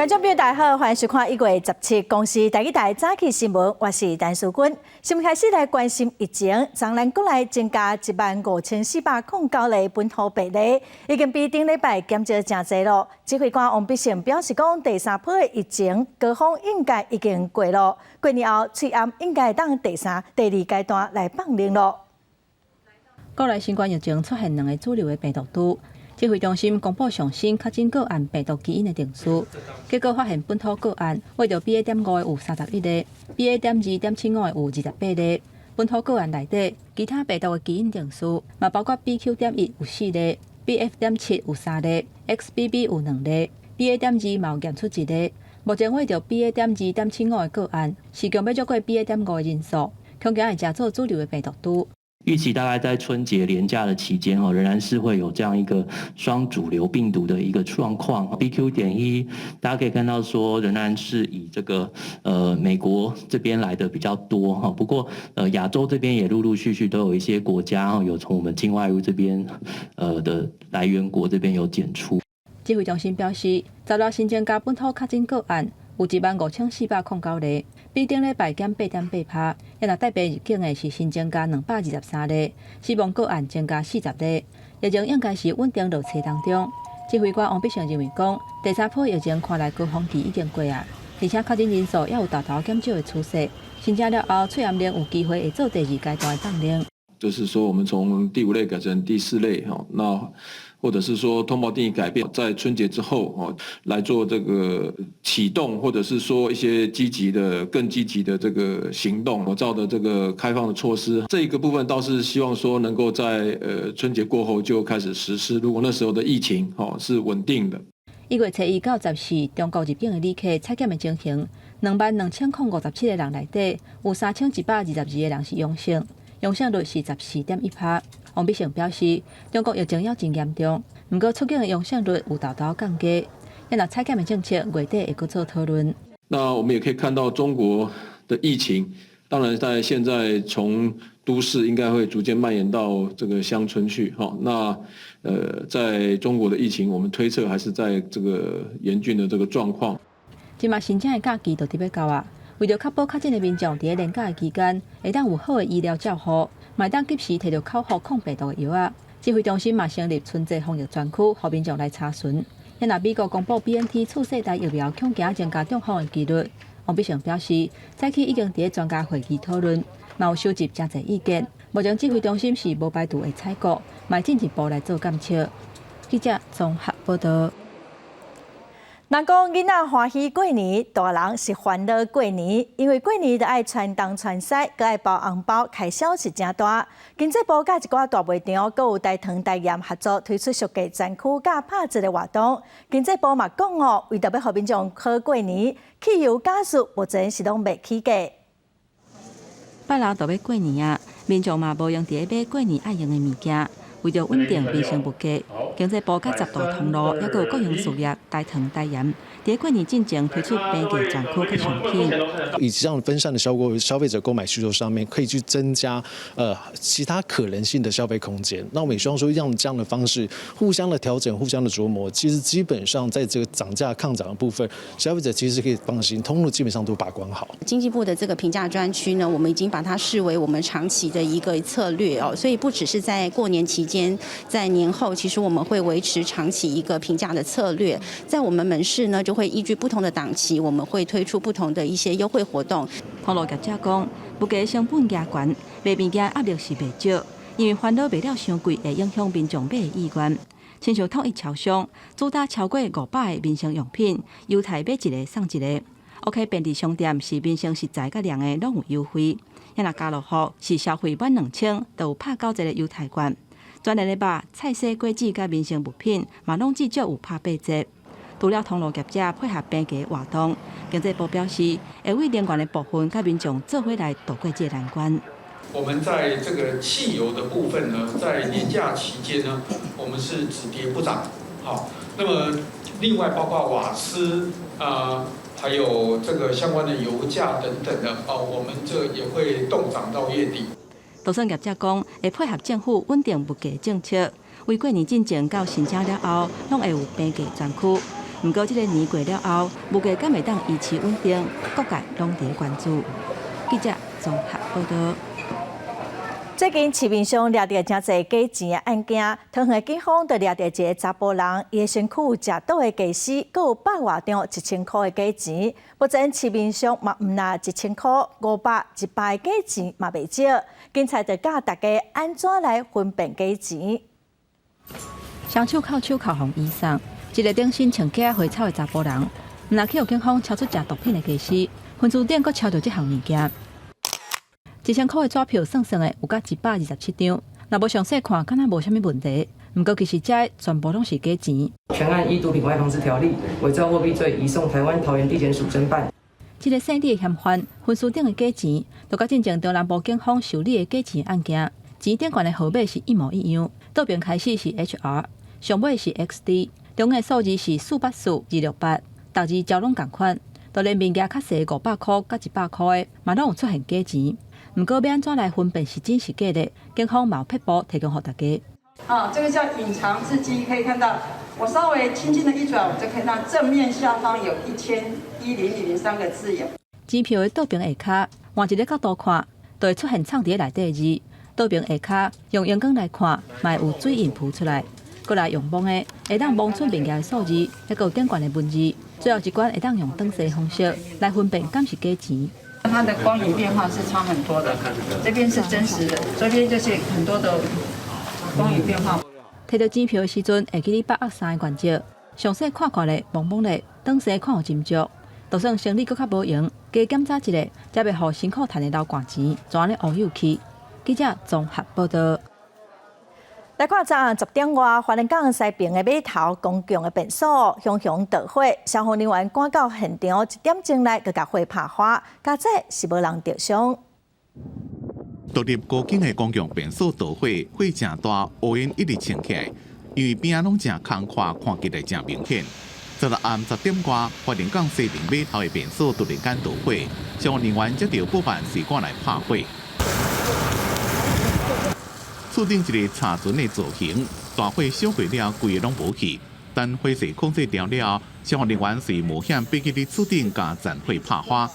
觀眾朋友大家好，歡迎收看1月17公視台語台早起新聞，我是陳淑君。新聞開始來關心疫情，昨咱國內增加15,409例本土病例，已經比頂禮拜減少誠濟囉。指揮官王必勝表示講，第三波的疫情高峰應該已經過囉，過年後喙罨應該會當第三、第二階段來放寬囉。國內新冠疫情出現兩个主流的病毒株。指揮中心公布上新確診個案病毒基因的定序，結果發現本土個案對著 BA.5的有31例，BA.2.75的有28例。本土個案內底，其他病毒的基因定序嘛包括 BQ.1有四例，BF.7有三例，XBB 有兩例，BA.2嘛有驗出一例。目前對著 BA.2.75的個案是強欲少過 BA.5的人數，恐驚會成做主流的病毒株。預期大概在春節連假的期間，仍然是會有這樣一個雙主流病毒的一個狀況。BQ.1，大家可以看到說，仍然是以這個美國這邊來的比較多哈。不過亞洲這邊也陸陸續續都有一些國家有從我們境外入這邊的來源國這邊有檢出。指揮中心表示，昨日新增加本土確診個案有15,409例，比頂禮拜減8.8趴。若帶病入境的是新增加223例，死亡個案增加40例。疫情應該是穩定落勢當中。指揮官王必勝認為講，第三波疫情看來高峰期已經過啊，而且確診人數也有大頭減少的趨勢。申請了後，喙罨令有機會會做第二階段的放寬。就是說，我們從第五類改成第四類，哈，那或者是說通報定義改變，在春節之後，哦，來做這個啟動，或者是說一些積極的、更積極的這個行動，口罩的這個開放的措施，這一個部分倒是希望說能夠在春節過後就開始實施。如果那時候的疫情，哦，是穩定的。 1月初1到14，中國入境的旅客採檢的情形，22,057個人內底，有3,122個人是陽性，陽性率是14.1趴。王必勝表示，中國疫情猶真嚴重，毋過出境的陽性率有大大降低。若採檢的政策月底會閣做討論。那我們也可以看到中國的疫情，當然在現在從都市應該會逐漸蔓延到這個鄉村去。哈，那在中國的疫情，我們推測還是在這個嚴峻的這個狀況。這馬申請的假期就佇欲到啊，為著確保確診的民眾佇咧連假的期間，會當有好的醫療照護，嘛會當及時提著口服抗病毒的藥仔。指揮中心嘛成立春節防疫專區，予民眾來查詢。若美國公布 BNT 次世代疫苗恐驚增加中風的幾率，王必勝表示，早起已經佇咧專家會議討論，嘛有收集誠濟意見。目前指揮中心是無排除會採購，嘛會進一步來做監測。記者綜合報道。人講囡仔歡喜過年，大人是煩惱過年，因為過年著愛傳東傳西，閣愛包紅包，開銷是誠大。經濟部佮一寡大賣場，閣有台糖台鹽合作推出俗價專區佮拍折的活動。經濟部嘛講哦，為著欲予民眾好過年，汽油加速目前是攏袂起價。拜六就欲過年啊，民眾嘛無閒佇咧買過年愛用的物件。為著穩定民生物價，經濟部佮十大通路，抑閣有國營事業台糖台鹽，佇過年進前推出平價專區佮商品。以這樣分散的消費者購買需求上面，可以去增加其他可能性的消費空間。那我們也希望說，用這樣的方式互相的調整、互相的琢磨，其實基本上在這個漲價抗漲的部分，消費者其實可以放心，通路基本上都把關好。經濟部的這個平價專區呢，我們已經把它視為我們長期的一個策略哦，所以不只是在過年期間，在年後，其實我們會維持長期一個平價的策略。在我們門市呢，就會依據不同的檔期，我們會推出不同的一些優惠活動。通路業者講，物價成本加懸，賣物件壓力是袂少，因為煩惱賣了傷貴，會影響民眾買的意願。親像統一超商，主打超過500个民生用品，優待買一个送一个。OK 便利商店是民生食材佮量的攏有優惠。若家樂福是消費滿2000，就有拍九折的優待券。全聯的肉、菜蔬、果子佮民生物品，嘛攏至少有拍八折。除了通路業者配合平價活動，經濟部表示會為能源的部分佮民眾做伙來渡過這個難關。我們在這個汽油的部分呢，在年假期間呢，我們是只跌不漲。好，那麼另外包括瓦斯啊，還有這個相關的油價等等的，哦，我們這也會凍漲到月底。就算業者講會配合政府穩定物價政策，為過年進前到申請了後，攏會有平價專區。毋過這個年過了後，物價敢會當維持穩定，各界攏佇關注。記者綜合報道。最近市面上掠著誠濟假錢的案件，桃園警方就掠著一个查埔人，伊的身軀食毒的家私，閣有百外張1000箍的假錢。目前市面上嘛毋但1000箍、500、100的假錢嘛袂少。警察就教大家按怎來分辨假錢。雙手銬手銬予醫生，一个頂身穿假花草的查埔人，毋但去予警方抄出食毒品的家私，分厝頂閣抄著這項物件。1000箍的紙票算算的有甲127張，若無詳細看，敢若無啥物問題。毋過其實這全部攏是假錢。全案依毒品外防制條例偽造貨幣罪移送臺灣桃園地檢署偵辦。這个姓李的嫌犯，分書頂的假錢，就佮進前中南部警方受理的假錢案件，錢頂懸的號碼是一模一樣，倒邊開始是 HR，上尾是 XD，中間數字是484268，逐字招攏仝款，就連面額較細500箍佮100箍的，嘛攏有出現假錢。毋過欲按怎來分辨是真是假的，警方嘛有撇步提供予大家。啊，這個叫隱藏字跡，可以看到，我稍微輕輕的一轉，我就看到正面下方有1000 10 0 0三個字眼。錢票的倒邊下跤，換一个角度看，就會出現藏佇內底字。倒邊下跤用熒光來看，嘛會有水印浮出來。閣來用摸的，會當摸出面額的數字，抑閣有頂懸的文字。最後一關會當用轉勢方式來分辨敢是假錢。它的光影變化是差很多的，這邊是真實的，這邊就是很多的光影變化。提著錢票的時陣，會記得把握三个原則：詳細看看咧，摸摸咧，轉勢看有斟酌。就算生理閣較無閒，加檢查一下，才袂予辛苦趁的流汗錢，就按呢烏有去。記者綜合報道。來看昨暗10點外，花蓮港西平的碼頭公共的便所熊熊著火，消防人員趕到現場，一點鐘內就共火拍花，佳哉是無人著傷。獨立高間的公共便所著火，火誠大，烏煙一直衝起來，因為邊仔攏誠空闊，看起來誠明顯。昨日暗10點外，花蓮港西平碼頭的便所突然間著火，消防人員接著報案，隨趕來拍火。厝頂一个柴船的造型，大火燒過了，規个攏無去。等火勢控制牢了，消防人員隨冒險爬去佇厝頂，共殘火拍花。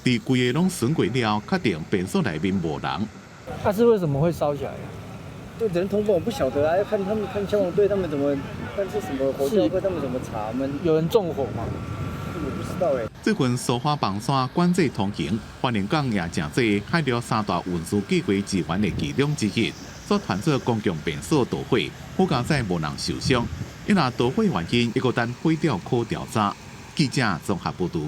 佇規个攏損過了，確定便所內面無人。它是為什麼會燒起來？就人通風，我不曉得啊，要看他們看消防隊他們怎麼，看是什麼火調他們怎麼查。我們有人縱火嗎？我不知道欸。最近蘇花崩山管制通行，花蓮港也誠濟海陸三大運輸計畫資源的其中之一。所傳出公共便所著火，好佳哉無人受傷。因為著火原因，猶閣等火調科調查。記者綜合報導。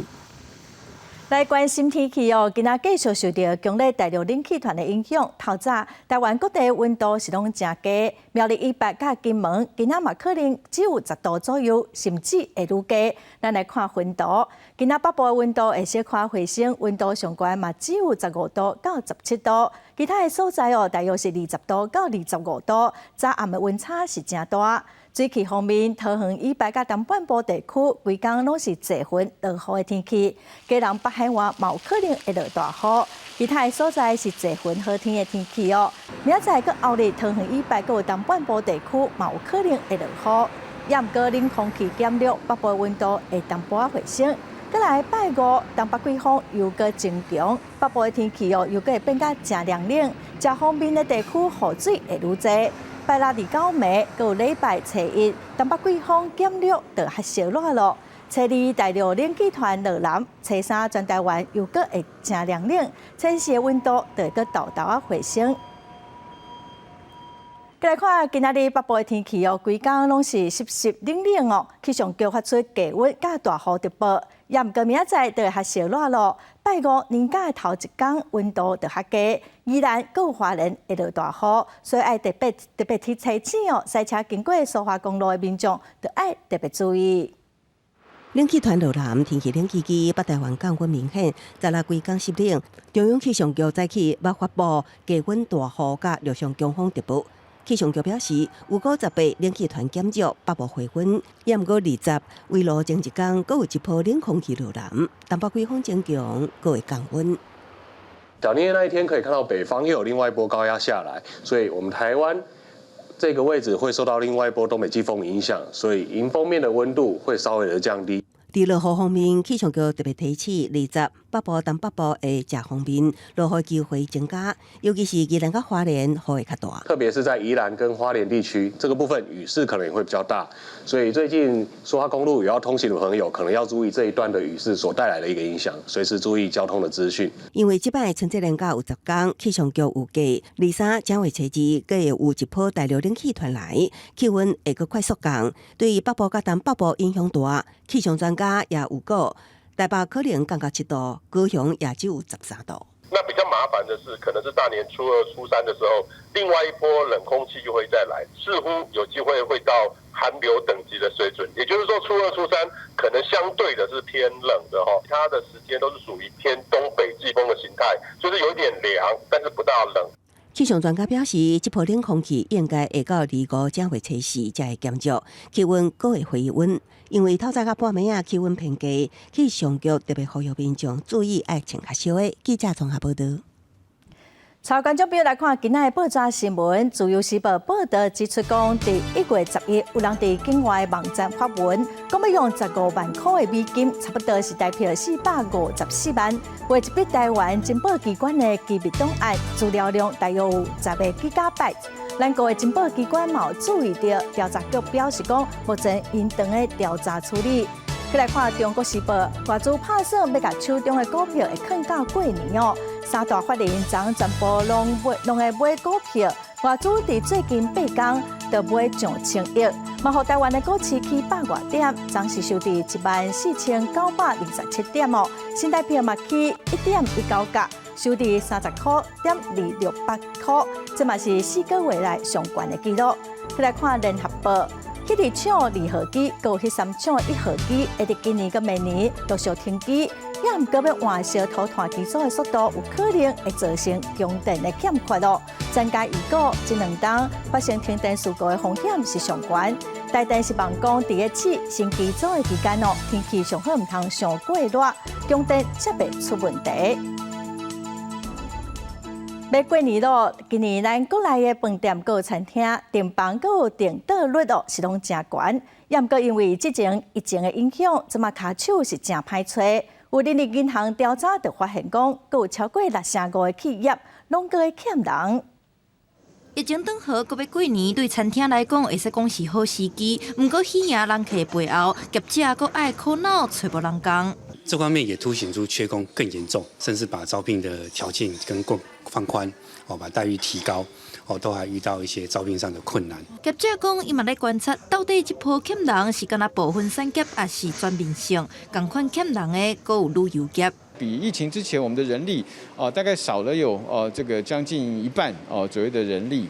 來關心天氣哦，今仔繼續受著強烈大陸冷氣團的影響，透早台灣各地溫度是攏誠低，苗栗以北佮金門今仔嘛可能只有10度左右，甚至會愈低。咱來看溫度，今仔北部的溫度會小可回升，溫度上懸嘛只有15度到17度，其他的所在哦，大約是20度到25度，早暗的溫差是誠大。水氣方面，桃園以北佮東半部地區，規工攏是濟雲落雨的天氣。基隆北海岸嘛有可能會落大雨，其他的所在是濟雲好天的天氣哦。明仔載佮後日，桃園以北閣有東半部地區嘛有可能會落雨。也毋過冷空氣減弱，北部溫度會淡薄仔回升。閣來拜五，東北季風又閣增強，北部的天氣哦又閣會變甲誠涼冷，誠方便的地區雨水會愈濟。拜六二九暝，閣有禮拜初一，東北季風減弱，就較燒熱囉。初二大陸冷氣團落南，初三全台灣又閣會誠涼冷，初四的溫度就會閣沓沓仔回升。閣來看今仔日北部的天氣哦，規工攏是濕濕冷冷哦。氣象局發出低溫佮大雨特報，也毋過明仔載就會較燒熱囉。拜五年假的頭一工溫度就較低，宜蘭閣有花蓮會落大雨，所以愛特別特別提醒哦，駛車經過蘇花公路的民眾，就愛特別注意。冷氣團落南，天氣冷吱吱，北台灣降溫明顯，昨日規工濕冷。中央氣象局早起捌發布低溫大雨佮陸上強風特報。氣象局表示，預估18冷氣團減弱，北部回溫。也毋過20圍爐前一工，閣有一波冷空氣落南，東北季風增強，閣會降溫。小年夜那一天可以看到北方又有另外一波高壓下來，所以我們台灣這個位置會受到另外一波東北季風影響，所以迎風面的溫度會稍微的降低。佇落雨方面，氣象局特別提醒，20北部、東北部會誠方便，落雨機會增加，尤其是宜蘭佮花蓮雨會較大。特別是在宜蘭跟花蓮地區，這個部分雨勢可能也會比較大，所以最近蘇花公路有要通行的朋友，可能要注意這一段的雨勢所帶來的一個影響，隨時注意交通的資訊。因為這擺春節連假有10工，氣象局預計23正月初二，閣會有一波大陸冷氣團來，氣溫會閣快速降，對於北部佮東北部影響大。氣象專家也預告，台北可能降到7度，高雄也只有13度。那比較麻煩的是，可能是大年初二、初三的時候，另外一波冷空氣又會再來，似乎有機會會到寒流等級的水準。也就是說，初二、初三可能相對的是偏冷的哈，其他的時間都是屬於偏東北季風的形態，就是有點涼，但是不大冷。氣象專家表示，這波冷空氣應該會到25正月初四才會減弱，氣溫閣會回溫。因為透早佮半暝仔氣溫偏低，氣象局特別呼籲民眾注意愛穿較少的。記者綜合報導。帶觀眾朋友來看今仔的報紙新聞，自由時報報導指出講，佇1月11，有人佇境外網站發文，講欲用15萬箍的美金，差不多是台幣454萬，買一筆台灣情報機關的機密檔案，資料量大約有10個 gigabyte。咱國的情報機關嘛有注意著，調查局表示講，目前𪜶正咧調查處理。閣來看《中國時報》，外資拍算欲共手中的股票會囥到過年哦。三大法人昨全部攏買，攏會買股票。外資佇最近8工就買上千億，嘛予台灣的股市起百外點，昨是收佇14,927點哦。新台幣嘛起1.19角，收佇30塊點268箍，這嘛是4個月來上懸的紀錄。閣來看《聯合報》。翕二廠二號機，閣有翕三廠1號機，會佇今年佮明年陸續停機。也毋過欲換燒塗炭機組的速度，有可能會造成供電的欠缺咯。專家預估，這兩冬發生停電事故的風險是上懸。台電是望講，佇咧試新機組的期間哦，天氣上好毋通傷過熱，供電才袂出問題。欲過年囉，今年咱國內的飯店、閣餐廳訂房閣有訂桌率哦，是攏誠懸。也毋過因為之前疫情的影響，這馬跤手是誠歹揣。有人力銀行調查就發現講，閣有超過65%的企業攏閣會欠人。疫情轉好，閣欲過年，對餐廳來講會使講是好時機。毋過喜迎人客背後，業者閣愛苦惱揣無人工。這方面也凸顯出缺工更嚴重，甚至把招聘的條件更放寬，哦，把待遇提高，哦，都還遇到一些招聘上的困難。業者講，伊嘛咧觀察，到底這波欠人是干焦部分產業，抑是全面性？仝款欠人的，閣有旅遊業。比疫情之前，我們的人力啊，大概少了有這個將近一半哦左右的人力。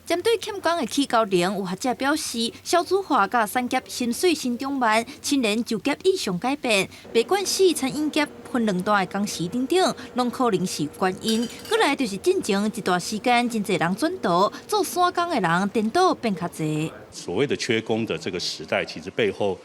針對欠工的起高齡，有學者表示，少子化佮產業薪水成長慢，青年就業意向改變，不管是餐飲業分兩段的工時等等，攏可能是原因。閣來就是進前一段時間，真濟人轉投做散工的人，顛倒變較濟。所謂的缺工的這個時代，其實背後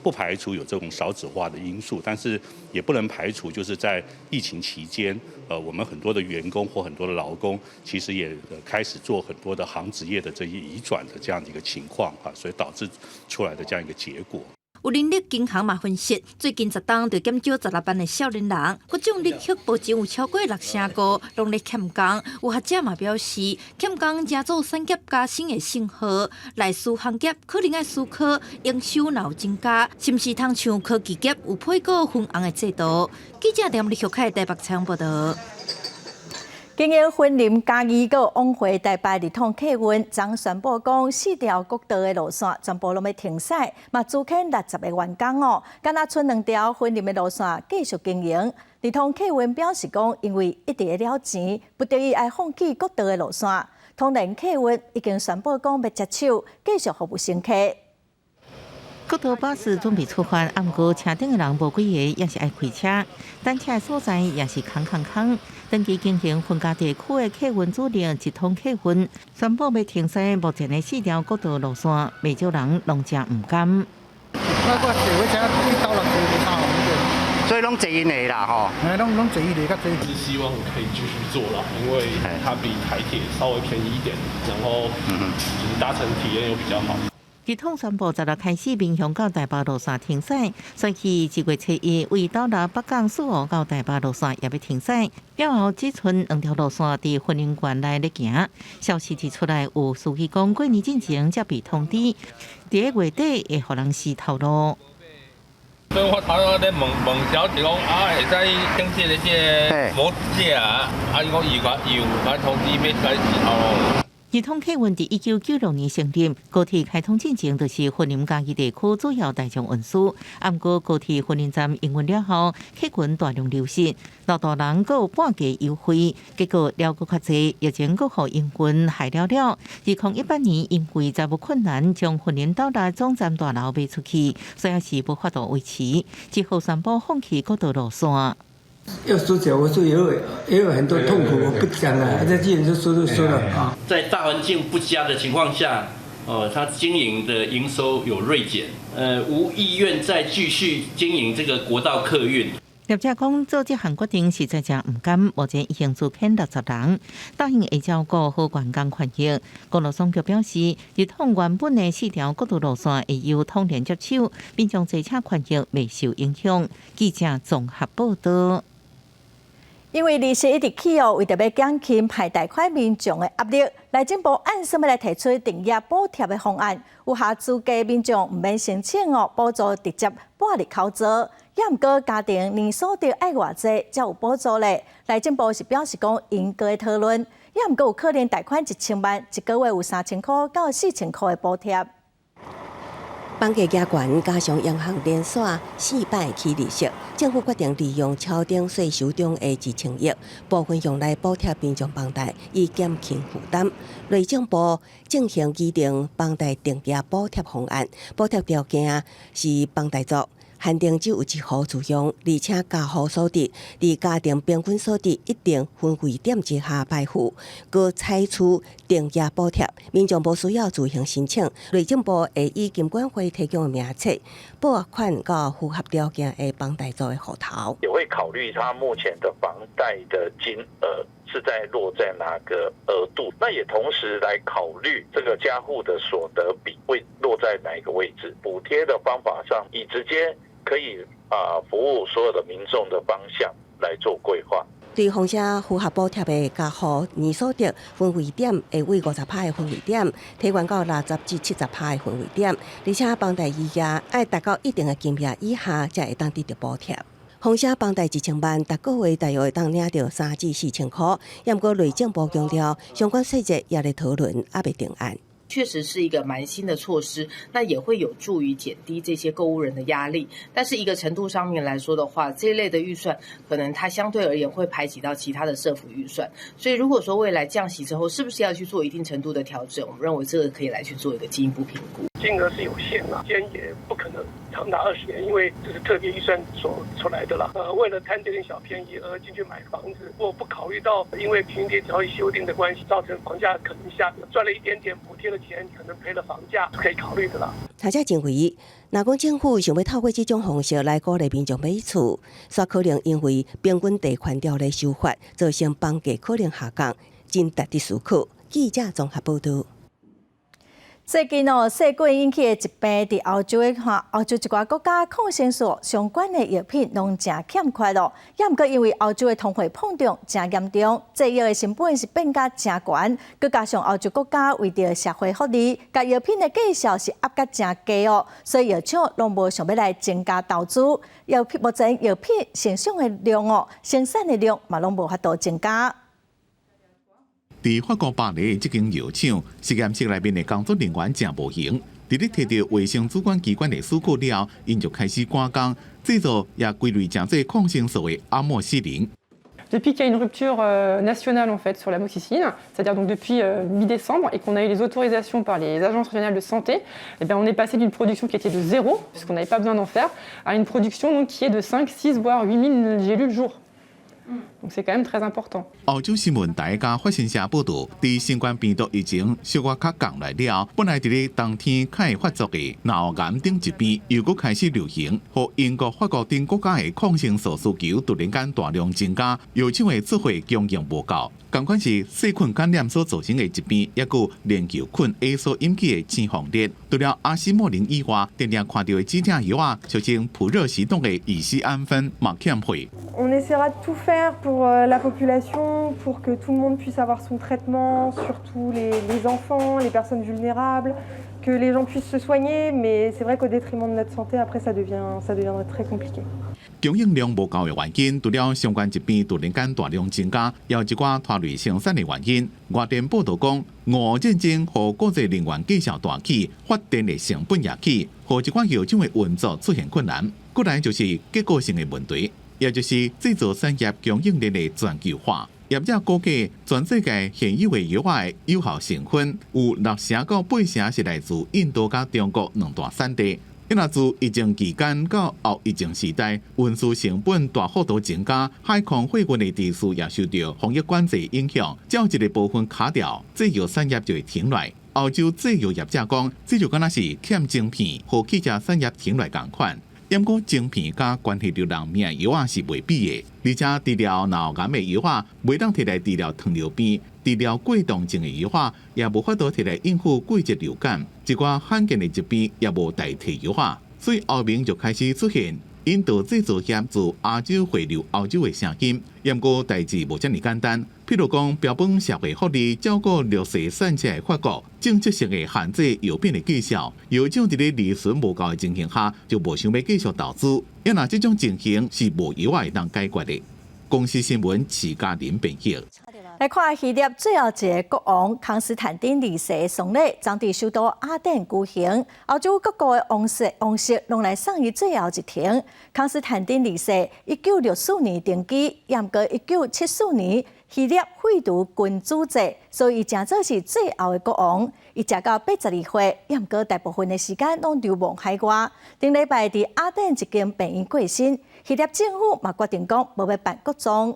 不排除有這種少子化的因素，但是也不能排除就是在疫情期間，我們很多的員工或很多的勞工，其實也開始做很多的行職業的這些移轉的這樣的一個情況啊，所以導致出來的這樣一個結果。有人力銀行嘛分析，最近10冬就減少16萬的少年人，各種領域目前有超過65%攏咧欠工。有學者嘛表示，欠工誠做產業加薪的信號，內需行業可能愛思考營收若有增加，是毋是通像科技業有配股分紅的制度？記者連立學開台北採訪報導。經營雲林嘉義閣往回台北直通客運，昨宣布講四條國道的路線全部攏欲停駛，嘛資遣60個員工哦。干焦賰兩條雲林的路線繼續經營。直通客運表示講，因為一直咧了錢，不得已愛放棄國道的路線。通聯客運已經宣布講欲接手，繼續服務乘客。國道巴士準備出發，毋過車頂的人無幾个，也是愛開車。等車的所在也是空空空。長期經營雲嘉地區的客運主力直通客運，宣布欲停駛目前的四條國道路線，袂少人攏誠毋甘。我坐火車去斗六坐袂三紅對。所以攏坐𪜶的啦吼。哎，攏攏坐𪜶的較濟。是希望可以繼續坐啦，因為它比台鐵稍微便宜一點，然後就是搭乘體驗又比較好。日統宣布，十六開始，民雄到台北路線停駛，所以1月7日為斗六北港四湖到台北路線也欲停駛。了後只賰兩條路線佇雲林縣內咧行。消息一出來，有司機講過年進前才被通知，佇個月底會予人死頭路。所以我頭先咧問問小姐講啊，會使升這个這个摩車啊，啊伊講伊有伊有來通知欲改死頭路。日統客運佇1996年成立，高鐵開通進前就是雲林嘉義地區主要大眾運輸。啊，毋過高鐵雲林站營運了後，客群大量流失，老大人閣有半價優惠，結果了閣較濟，疫情閣予營運害了了。2018年因為財務困難，將雲林斗六總站大樓賣出去，所以是無法度維持，只好宣布放棄國道路線。要說起來，我說也有很多痛苦，我不講了。這既然就說就說了啊。在大環境不佳的情況下，哦，他經營的營收有銳減，無意願再繼續經營這個國道客運。業者講做這項決定實在誠毋甘，目前已經資遣60人，答應會照顧好員工權益。公路總局表示，日統原本的四條國道路線會由統聯接手，民眾坐車權益袂受影響。記者綜合報道。因為利息一直起哦，為著欲減輕歹貸款民眾的壓力，內政部按什麼來提出定額補貼的方案？有合資格民眾毋免申請哦，補助直接撥入口座。也毋過家庭年所得愛偌濟才有補助咧。內政部是表示講，𪜶閣會討論，也毋過有可能貸款1000萬，一個月有3000箍到4000箍的補貼。房價加懸，加上央行連續四擺起利息，政府決定利用超重稅收中的1000億，部分用來補貼民眾房貸，以減輕負擔。內政部進行擬定房貸定額補貼方案，補貼條件是房貸族限定只有一戶住用，而且家戶所得佇家庭平均所得一定分位點之下排付，閣採取定額補貼，民眾無需要自行申請，內政部會以金管會提供的名冊撥款到符合條件的房貸族的戶頭。也會考慮他目前的房貸的金額是在落在哪個額度，那也同時來考慮這個家戶的所得比會落在哪一個位置。補貼的方法上，以直接可以啊服務所有的民眾的方向來做規劃。對房者符合補貼的家戶年所得分位點會為50趴的分位點，提懸到60至70趴的分位點，而且房貸餘額愛達到一定的金額以下，才會當得著補貼。房者房貸1000萬，逐個月大約會當領著3至4千箍。毋過內政部強調，相關細節也咧討論，猶未定案。確實是一個蠻新的措施，那也會有助於減低這些購屋人的壓力。但是一個程度上面來說的話，這一類的預算可能它相對而言會排擠到其他的社福預算。所以如果說未來降息之後，是不是要去做一定程度的調整？我們認為這個可以來去做一個進一步評估。金額是有限啦，間也不可能長達20年，因為這是特別預算所出來的啦。為了貪這點小便宜而進去買房子，或不考慮到因為平跌條例修訂的關係，造成房價可能下跌，賺了一點點補貼的錢，可能賠了房價，是可以考慮的啦。學者認為，若講政府想欲透過這種方式來鼓勵民眾買厝，煞可能因為平均地權條例修法，造成房價可能下降，真值得思考。記者綜合報道。最近哦，細菌引起的疾病，佇歐洲的話，歐洲一寡國家抗生素相關的藥品攏誠欠缺咯。也毋過因為歐洲的通貨膨脹誠嚴重，製藥的成本是變甲誠懸，閣加上歐洲國家為著社會福利，共藥品的價數是壓甲誠低哦，所以藥廠攏無想欲來增加投資，藥品目前藥品生產的量哦，生產的量嘛攏無法度增加。佇法國巴黎這間藥廠實驗室內面的工作人員誠無閒，佇咧提著衛生主管機關的許可了後，𪜶就開始趕工製造也歸類成做抗生素的阿莫西林。 Depuis qu'il y a une rupture nationale en fait sur l'amoxicilline, c'est-à-dire donc depuis mi-décembre et qu'on a eu les autorisations par les agences régionales de santé, eh bien on est passé d'une production qui était de zéro, puisqu'on n'avait pas besoin d'en faire, à une production donc qui est de 5, 6 voire 8 000 gélules jour. Donc c'est quand même très important. 歐洲新聞台佮法新社報導，佇新冠病毒疫情小可較降落了，本來佇咧冬天較會發作的腦炎等疾病，又閣開始流行，予英國、法國等國家的抗生素需求突然間大量增加，藥廠的出貨供應無夠。仝款是細菌感染所造成的疾病，抑閣鏈球菌 A 所引起的青黃熱。除了阿司莫林以外，定定看著的止疼藥仔，俗稱撲熱息痛的乙酰氨酚嘛欠貨。 On essaiera de tout faire pour la population, pour que tout le monde puisse avoir son traitement, surtout les enfants, les personnes vulnérables, que les gens puissent se soigner, mais c'est vrai qu'au détriment de notre santé, après ça deviendrait très compliqué. 供應量無夠的原因，除了相關疾病突然間大量增加，也有一寡拖累生產的原因。外電報導講，俄烏戰爭予國際能源價數大起，發電的成本也起，予一寡藥廠的運作出現困難。過來就是結構性的問題，也就是製造產業供應鏈的全球化。業者估計，全世界現有的藥仔的有效成分有6成到8成是來自印度佮中國兩大產地。因為自疫情期間到後疫情時代，運輸成本大幅度增加，海空貨運的秩序也受著防疫管制影響，只要一个部分卡著，製藥產業就會停落來。歐洲製藥業者講，這就敢若是欠晶片，予汽車產業停落來仝款。毋過晶片佮關係著人命的藥仔是袂比的，而且治療腦癌的藥仔袂當提來治療糖尿病，治療過動症的藥仔也無法度提來應付季節流感，一寡罕見的疾病也無代替藥仔，所以歐盟就開始出現印度製造業自亞洲回流歐洲的聲音。毋過代誌無遮爾簡單，譬如講標榜社會福利、照顧弱勢產者的法國，政策性的限制藥品的價數，藥廠佇咧利潤無夠的情形下，就無想欲繼續投資。因為這種情形是無藥會當解決的。公視新聞徐嘉玲編譯。來看希臘最後一个國王康斯坦丁二世喪禮，將佇首都雅典舉行。歐洲各國的王室攏來送伊最後一程。康斯坦丁二世1964年登基，毋過1974年希臘廢除君主制，所以伊誠做是最後的國王。伊食到82歲，毋過大部分的時間攏流亡海外。頂禮拜佇雅典一間病院過身，希臘政府嘛決定講無欲辦國葬。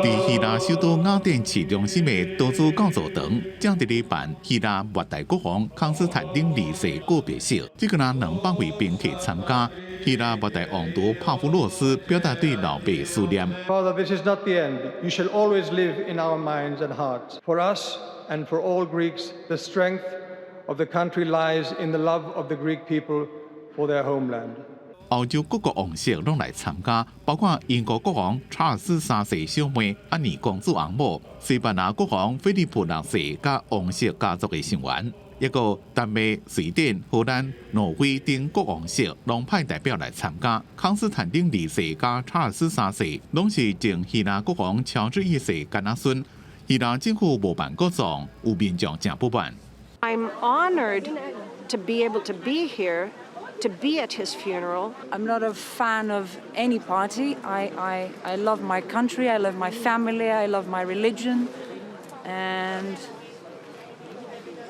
佇希臘首都雅典市中心的多主教座堂，正佇咧辦希臘末代國王康斯坦丁二世告別式。這個若200位賓客參加。希臘末代王儲帕夫洛斯表達對老爸思念。 Father, this is not the end. You shall always live in our minds and hearts. For us and for all Greeks, the strength of the country lies in the love of the Greek people for their homeland. 歐洲各國王室攏來參加，包括英國國王查爾斯三世小妹安妮公主翁某、西班牙國王菲利普六世佮王室家族的成員，抑閣丹麥、瑞典、荷蘭、挪威等國王室攏派代表來參加。康斯坦丁二世佮查爾斯三世攏是前希臘國王喬治一世囡仔孫。希臘政府無辦國葬，有民眾誠不滿。 I'm honored to be able to be here, to be at his funeral. I'm not a fan of any party. I love my country, I love my family, I love my religion, and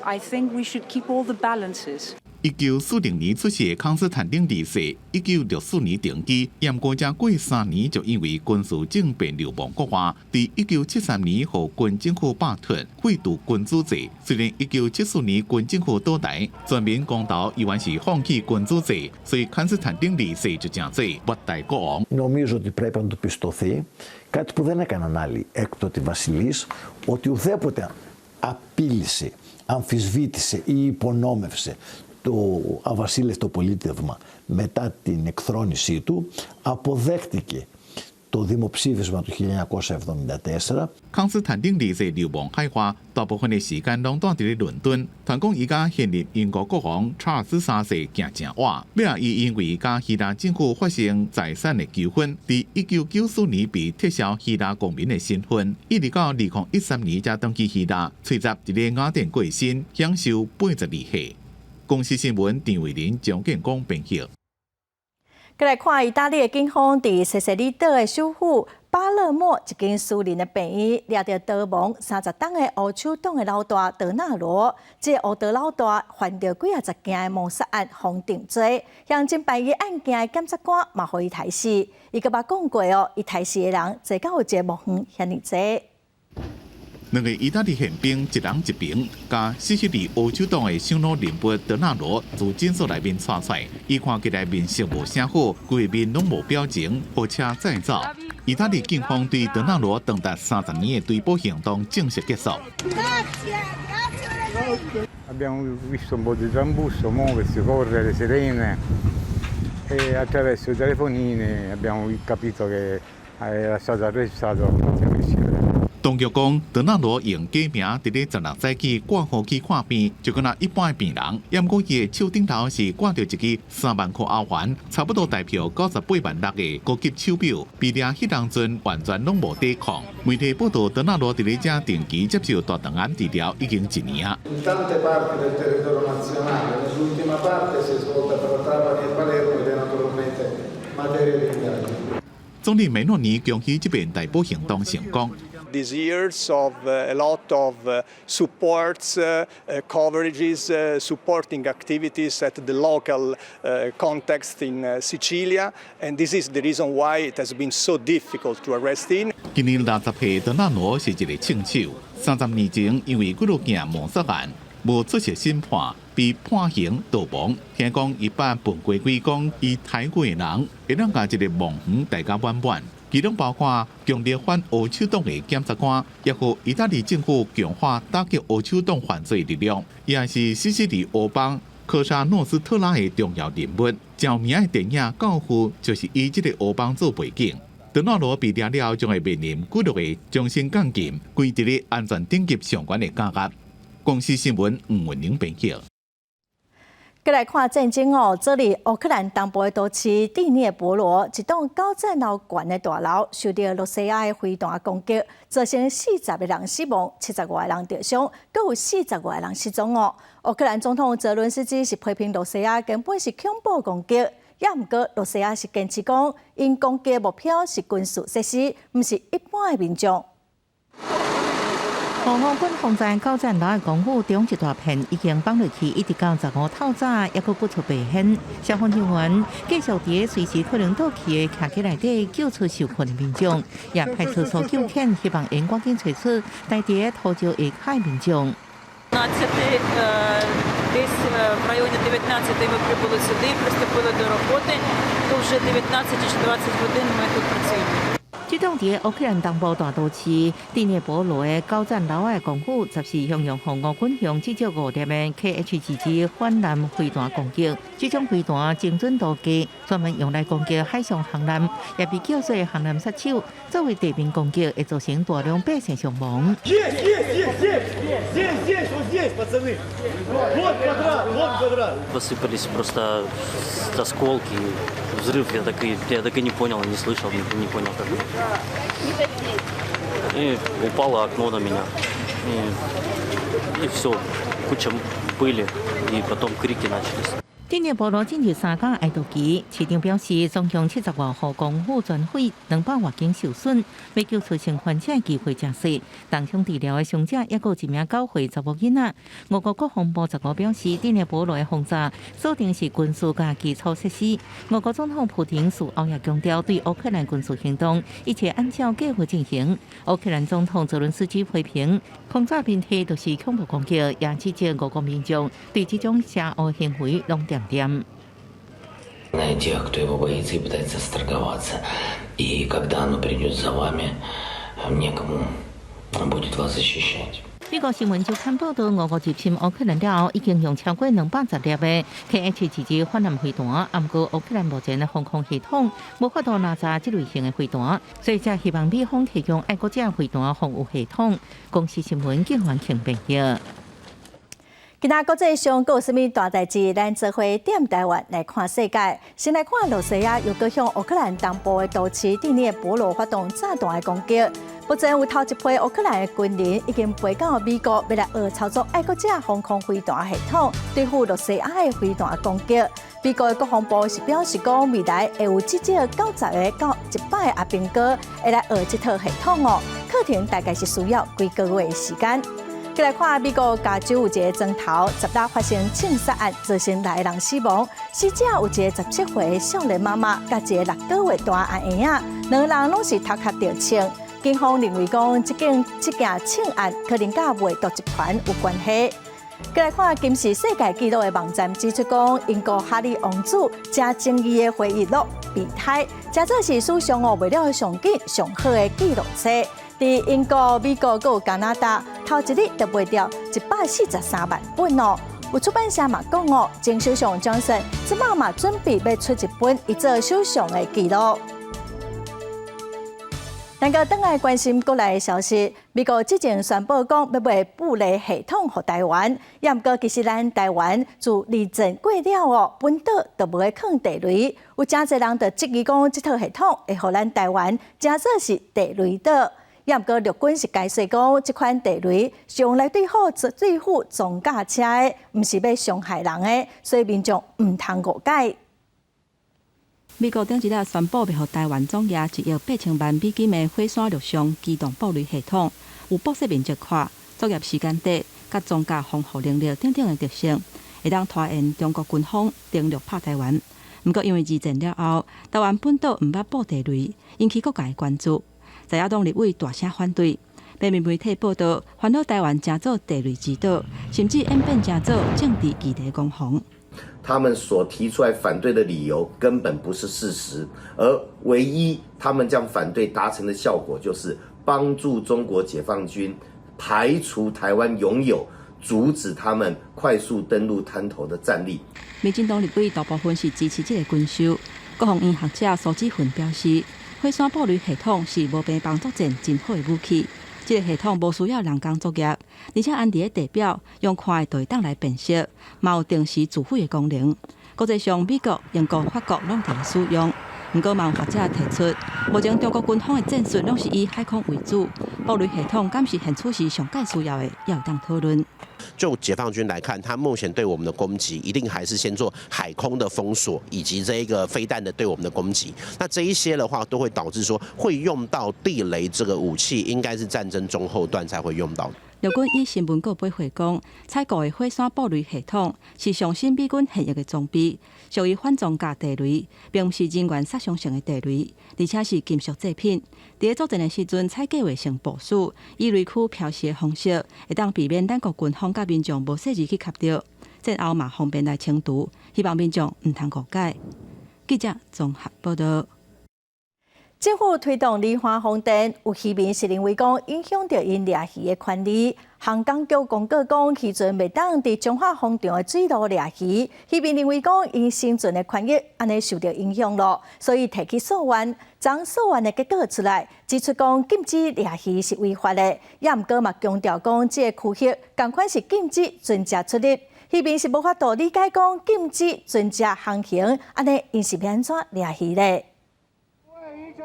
I think we should keep all the balances. 1940年出世的康斯坦丁二世，1964年登基，毋過才過3年就因為軍事政變流亡國外。佇1973年，予軍政府罷黜，廢除君主制。雖然1974年軍政府倒台，全民公投依然是放棄君主制，所以康斯坦丁二世就成做末代國王。 Νομίζω ότι πρέπει να του πιστωθεί κάτι που δεν έκαναν άλλοι έκτοτε βασιλείς, ότι ουδέποτε απείλησε, αμφισβήτησε ή υπονόμευσε το αβασίλευτο πολίτευμα μετά την εκθρόνησή του, αποδέχτηκε το δημοψήφισμα του 1974. 康斯坦丁二世流亡海外，大部分的時間攏蹛佇咧倫敦。傳講伊佮現任英國國王查爾斯三世行誠倚。尾仔伊因為佮希臘政府發生財產的糾紛，佇1994年被撤銷希臘公民的身份，一直到2013年才轉去希臘，隨十佇咧雅典過身，享壽82歲。公視新聞陳慧琳、張建光編譯。閣來看意大利的警方佇西西里島的首府。巴勒莫一間私人的病院掠著逃亡30冬的黑手黨的老大德納羅，這個烏道老大犯著幾仔十件的謀殺案，予定罪。向偵辦伊案件的檢察官嘛，予伊刣死。伊閣捌講過哦，伊刣死的人濟到有一个墓園遐爾濟。兩个意大利憲兵一人一爿，共西西里黑手黨的首腦人物德納羅自診所內面帶出來，伊看起來面色無啥好，規面攏無表情，予車載走。意大利警方對德納羅長達30年的追捕行動正式結束。 Abbiamo visto un po' di trambusto muoversi, correre, sirene e attraverso i telefonini abbiamo capito che era stato arrestato insieme a 當局講，德納羅用假名佇咧十六早起掛號去看病，就敢若一般的病人。毋過伊的手頂頭是掛著一支3萬箍歐元，差不多台票98萬6的高級手錶，被掠彼當陣完全攏無抵抗。媒體報道，德納羅佇咧遮定期接受大腸癌治療已經一年啊。 In tante parti del territorio nazionale, nell'ultima parte si è svolta tra Trapani e Palermo ed è naturalmente materia di indagine. 總理梅洛尼恭喜這遍逮捕行動成功。 These years of a lot of supports, coverages, supporting activities at the local context in Sicilia, and this is the reason why it has been so difficult to arrest him. 今年60歲德納羅是一个槍手，30年前因為幾落件謀殺案無出席審判，被判刑逃亡。聽講伊捌問過鬼講，伊刣過人，會當共一个墓園刣甲滿滿。其中包括強烈反黑手黨的檢察官，抑予意大利政府強化打擊黑手黨犯罪力量，也是西西里黑幫科沙諾斯特拉的重要人物。著名的電影《教父》就是以這个黑幫做背景。德納羅被掠了後，將會面臨幾落个終身監禁，關佇咧安全等級上懸的監獄。公視新聞吳文玲編譯。閣來看戰爭哦，這裡烏克蘭東部的都市第聶伯羅一棟九層樓懸的大樓受到羅西亞的飛彈攻擊，造成40個人死亡，70外個人著傷，閣有40外個人失蹤哦。烏克蘭總統澤倫斯基是批評羅西亞根本是恐怖攻擊，也毋過羅西亞是堅持講，𪜶攻擊的目標是軍事設施，毋是一般的民眾。烏軍轟炸九層樓的公寓中一大片已經崩落去，一直到15透早，猶閣不出白煙。消防人員繼續佇隨時可能倒去的徛起內底救出受困的民眾，也派出搜救犬希望𪜶趕緊揣出待佇塗石下跤的民眾。 Десь в районі 19 ми прибули сюди, приступили до роботи, то вже 19 чи 20 годин ми тут працюємо. 這棟佇烏克蘭東部大都市第聶伯羅的九層樓的公寓，14向用予烏軍用至少五粒的 KH-22反艦飛彈攻擊。這種飛彈精準度低，專門用來攻擊海上航艦，也被叫做航艦殺手。作為地面攻擊，會造成大量百姓傷亡。 Здесь, здесь, здесь, здесь, здесь, вот здесь, пацаны. Вот квадрат, вот квадрат. Посыпались просто осколки, взрыв, я так и не понял, не слышал, не понял как. И упало окно на меня. И все, куча пыли, и потом крики начались. 第聶伯羅進入3工哀悼期，市長表示，總共70外戶公寓全毀，200外間受損，欲救出生還者的機會誠細。重傷治療的傷者抑閣有一名9歲查某囡仔。俄國國防部15表示，第聶伯羅的轟炸鎖定是軍事佮基礎設施。俄國總統普廷事後也強調，對烏克蘭軍事行動一切按照計劃進行。烏克蘭總統澤倫斯基批評，轟炸媒體就是恐怖攻擊，也指責俄國民眾對這種邪惡行為攏恬恬。 На тех, кто его боится и пытается сторговаться. И когда оно придет за вами, некому будет вас защищать. 美國新聞週刊報道，俄國入侵烏克蘭了後，已經用超過210粒的 KH-22反艦飛彈，毋過烏克蘭目前的防空系統無法度攔截這類型的飛彈，所以才希望美方提供愛國者飛彈防禦系統。公視新聞警員慶編譯。今仔國際上閣有啥物大代誌？咱做伙踮台灣來看世界。先來看羅西亞又閣向烏克蘭東部的都市第聶波羅發動炸彈的攻擊。目前有頭一批烏克蘭的軍人已經飛到美國，欲來學操作愛國者防空飛彈系統，對付羅西亞的飛彈攻擊。美國的國防部是表示講，未來會有至少90個到100個阿兵哥會來學這套系統哦。課程大概是需要幾個月的時間。閣來看美國加州有一个莊頭，16發生槍殺案，造成六个人死亡。死者有一个17歲少年媽媽，佮一个6個月大的嬰仔，兩个人攏是頭殼著槍。警方認為講，這件槍案可能佮賣毒集團有關係。閣來看金氏世界紀錄的網站指出講，英國哈利王子誠爭議的回憶錄備胎，誠做是史上哦賣了上緊上好的紀錄冊。佇英國、美國閣有加拿大，頭一日就賣掉143萬本哦。有出版社嘛講哦，前首相強生這擺嘛準備欲出一本伊做首相的記錄。咱閣轉來關心國內的消息，美國之前宣布講欲賣布雷系統予台灣，也毋過其實咱台灣自二戰過了哦，本島就無咧囥地雷，有誠濟人就質疑講，這套系統會予咱台灣誠做是地雷島。也毋過陸軍是解釋講，這款地雷是用來對付裝甲車的，毋是欲傷害人的，所以民眾毋通誤解。美國頂一日宣布欲予台灣總額1億8千萬美金的火山陸上機動布雷系統，有布設面積闊、作業時間短、佮裝甲防護能力等等的特性，會當拖延中國軍方登陸拍台灣。毋過因為二戰了後，台灣本島毋捌布地雷，引起各界關注。在野黨立委大聲反對，平面媒體報導，煩惱台灣成做地雷之島，甚至演變成做政治議題攻防。他們所提出來反對的理由根本不是事實，而唯一他們這樣反對達成的效果，就是幫助中國解放軍排除台灣擁有阻止他們快速登陸灘頭的戰力。民進黨立委大部分是支持這个軍售。國防院學者蘇志雲表示，火山布雷系統是無邊防作戰真好的武器。這个系統無需要人工作業，而且按佇咧地表用看的就會當來辨識，嘛有定時自毀的功能。國際上，美國、英國、法國攏佇咧使用。毋過，嘛有學者提出，目前中國軍方的戰術攏是以海空為主，布雷系統敢是現此時上蓋需要的，也有當討論。就解放軍來看，他目前對我們的攻擊，一定還是先做海空的封鎖，以及這一個飛彈的對我們的攻擊。那這一些的話，都會導致說會用到地雷這個武器，應該是戰爭中後段才會用到。陸軍以新聞稿回講，採購的火山布雷系統是上新美軍現役的裝備，屬於反裝甲地雷，並毋是人員殺傷性的地雷，而且是金屬製品。佇咧作戰的時陣，採計劃性部署，以雷區標示的方式，會當避免咱國軍方佮民眾無細膩去磕著。戰後嘛方便來清除，希望民眾毋通誤解。記者綜合報導。政府推動離岸風電，有漁民是認為講影響著𪜶掠魚的權利。航港局公告講，漁船袂當佇彰化風場的水路掠魚。漁民認為講，𪜶生存的權益按呢受著影響囉，所以提起訴願。昨訴願的結果出來，指出講禁止掠魚是違法的，也毋過嘛強調講，這个區域仝款是禁止船隻出入。漁民是無法度理解講禁止船隻航行，按呢𪜶是欲按怎掠魚咧？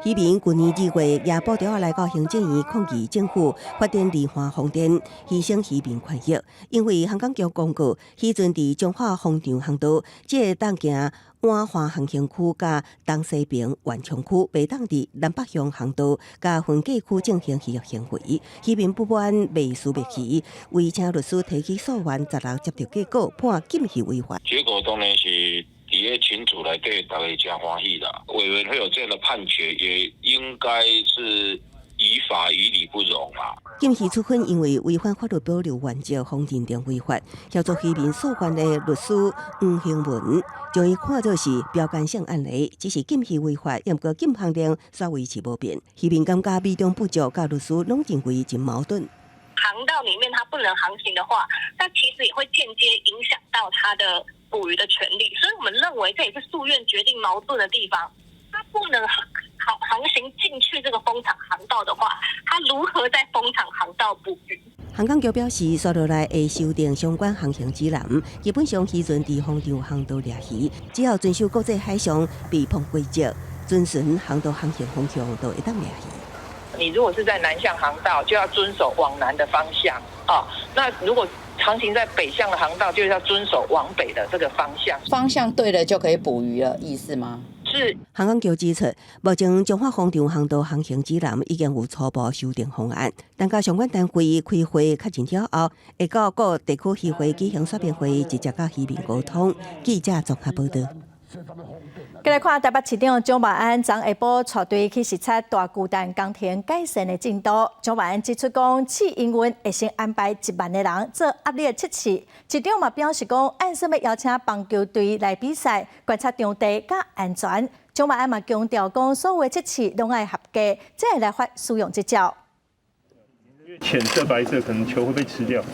漁民舊年2月舉布條仔來到行政院抗議政府發展離岸風電，犧牲漁民權益。因為航港局公告，漁船佇彰化風場航道，只會當行碗花航行區佮東西爿緩衝區，袂當佇南北向航道佮分隔區進行漁業行為。漁民不滿賣桝賣魚，委請律師提起訴願，16接著結果判禁漁違法。結果當然是。佇咧群組內底，大家誠歡喜啦。委員會有這樣的判決，也應該是於法於理不容啦。禁漁處分因為違反法律保留原則，予認定違法。協助漁民訴願的律師黃興文將伊看作是標桿性案例，只是禁漁違法，毋過禁航令煞維持無變。漁民感覺美中不足，佮律師攏認為真矛盾。航道裡面它不能航行的話，那其實也會間接影響到它的捕魚的權利，所以我們認為這也是訴願決定矛盾的地方。它不能航行進去這個風場航道的話，它如何在風場航道捕魚？航港局表示，紲落來會修訂相關航行指南，基本上漁船佇風場航道掠魚，只要遵守國際海上避碰規則，遵循航道航行方向，就會當掠魚。你如果是在南向航道，就要遵守往南的方向啊。那如果航行在北向的航道，就要遵守往北的這個方向。方向對了就可以捕魚了，意思嗎？是。航港局指出，目前彰化風場航道航行指南已經有初步修訂方案，等到相關單位開會確認了後，會到各地區漁會舉行說明會，直接佮漁民溝通。記者綜合報道。繼來看台北市長蔣萬安昨下晡帶隊去視察大巨蛋工程改善的進度。蔣萬安指出講，試營運會先安排1萬個人做壓力測試。市長嘛表示講，按算欲邀請棒球隊來比賽，觀察場地佮安全。蔣萬安嘛強調講，所有測試攏愛合格，才會來發使用執照。淺色、白色可能球會被吃掉。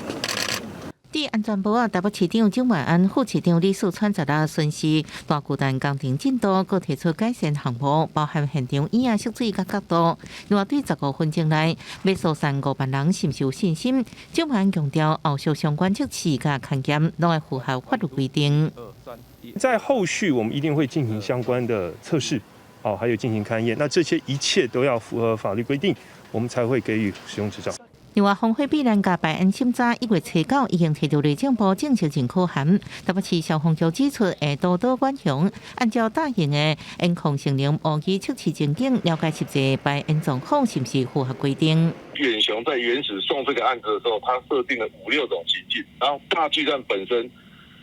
佇安全帽仔，台北市長蔣萬安、副市長李四川十六巡視大巨蛋工程進度，閣提出改善項目，包含現場椅仔設置佮角度。另外，對15分鐘內欲疏散5萬人，是毋是有信心？蔣萬安強調，後續相關測試佮勘驗攏愛符合法律規定。在後續，我們一定會進行相關的測試，哦，還有進行勘驗。那這些一切都要符合法律規定，我們才會給予使用執照。另外，防火避難佮排煙審查1月初9已經提到內政部正式認可函。台北市消防局指出，會督導遠雄按照大型的煙控性能模擬測試情景，了解實際排煙狀況是毋是符合規定。遠雄在原始送這個案子的時候，他設定了五六種情境，然後大巨蛋本身，